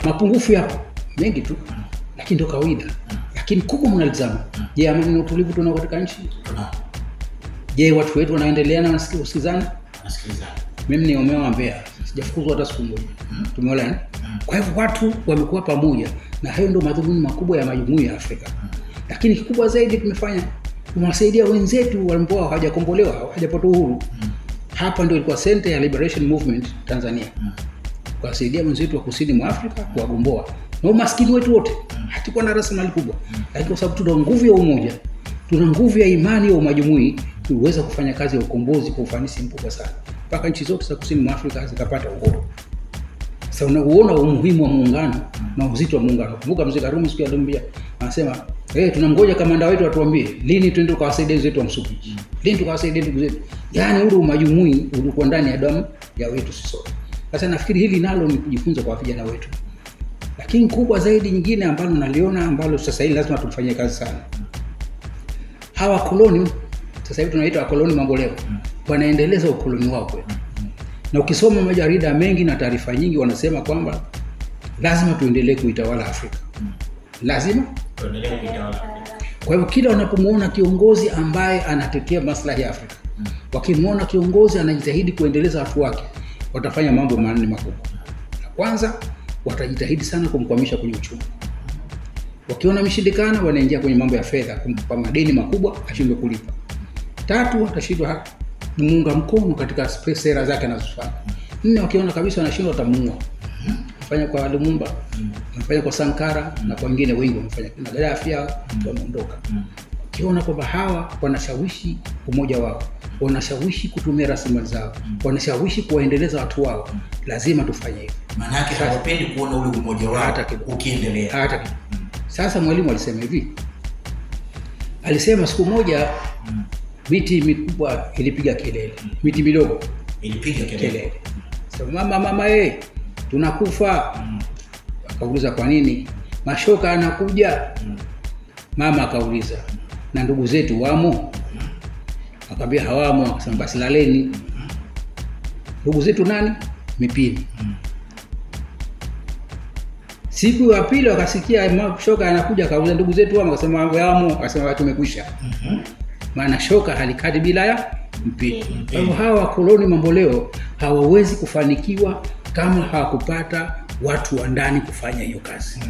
Mapungufu yapo mengi tu, lakini ndio kawaida. Lakini kubwa mnalizama. Je, amani na utulivu tunao katika nchi? Je, watu wetu wanaendelea na wanasikilizana? Wanasikilizana. Mimi ni umewa Mbeya, sijafukuzwa hata siku moja. Tumeona. Kwa hivyo watu wamekuwa pamoja, na hayo ndio madhumuni makubwa ya majumuiya ya Afrika. Lakini kikubwa zaidi tumefanya, tumewasaidia wenzetu ambao hawajakombolewa, hawajapata uhuru. Hapa ndio ilikuwa center ya liberation movement Tanzania. Kuwasaidia wenzetu wa kusini mwa Afrika kuwagomboa. Na umaskini wetu wote, hatukuwa na rasilimali kubwa. Lakini kwa sababu tuna nguvu ya umoja, tuna nguvu ya imani ya umajumui, tuliweza kufanya kazi ya ukombozi kwa ufanisi mkubwa sana. Mpaka nchi zote za kusini mwa Afrika zikapata uhuru. Sasa unaona umuhimu wa muungano na uzito wa muungano. Kumbuka Mzee Karume siku ya Dumbia anasema, tunamgoja kamanda wetu atuambie lini twende tukawasaidia wenzetu wa Msumbiji. Lini tukawasaidia ndugu zetu. Yaani ule umajumui ulikuwa ndani ya damu ya wetu sisi sote. Sasa nafikiri hili nalo ni kujifunza kwa vijana wetu. Lakini kubwa zaidi nyingine ambalo naliona ambalo sasa hivi lazima tumfanyie kazi sana. Hawa koloni sasa hivi tunaita wakoloni mamboleo, wanaendeleza ukoloni wao kwetu. Na ukisoma majarida mengi na taarifa nyingi wanasema kwamba lazima tuendelee kuitawala Afrika. Lazima tuendelee kuitawala Afrika. Kwa hivyo kila wanapomuona kiongozi ambaye anatetea maslahi ya Afrika, wakimuona kiongozi anajitahidi kuendeleza watu wake, watafanya mambo manne makubwa. La kwanza, watajitahidi sana kumkwamisha kwenye uchumi. Wakiona ameshindikana, wanaingia kwenye mambo ya fedha, kumpa madeni makubwa ashindwe kulipa. Tatu, watashindwa kumuunga mkono katika sera zake anazofanya. Nne, wakiona kabisa wanashindwa watamuua. Wamefanya kwa Lumumba, wamefanya kwa Sankara na kwa wengine wengi wamefanya. Na Gaddafi wameondoka. Wakiona kwamba hawa wanashawishi umoja wao, wanashawishi kutumia rasilimali zao, wanashawishi kuwaendeleza watu wao, lazima tufanye hivyo. Maana yake hawapendi kuona ule umoja wao ukiendelea. Hata kidogo. Sasa Mwalimu alisema hivi. Alisema siku moja miti mikubwa ilipiga kelele, miti midogo ilipiga kelele. Sema mama tunakufa. Akauliza kwa nini? Mashoka anakuja. Mama akauliza, na ndugu zetu wamo? Akamwambia hawamo. Akasema basi laleni. Ndugu zetu nani? Mipini. Siku ya pili wakasikia shoka anakuja, akauliza ndugu zetu wamo? Akasema hawamo. Akasema tumekwisha. Maana shoka halikati bila ya mpini. Kwa hivyo hawa wakoloni mamboleo hawawezi kufanikiwa kama hawakupata watu wa ndani kufanya hiyo kazi.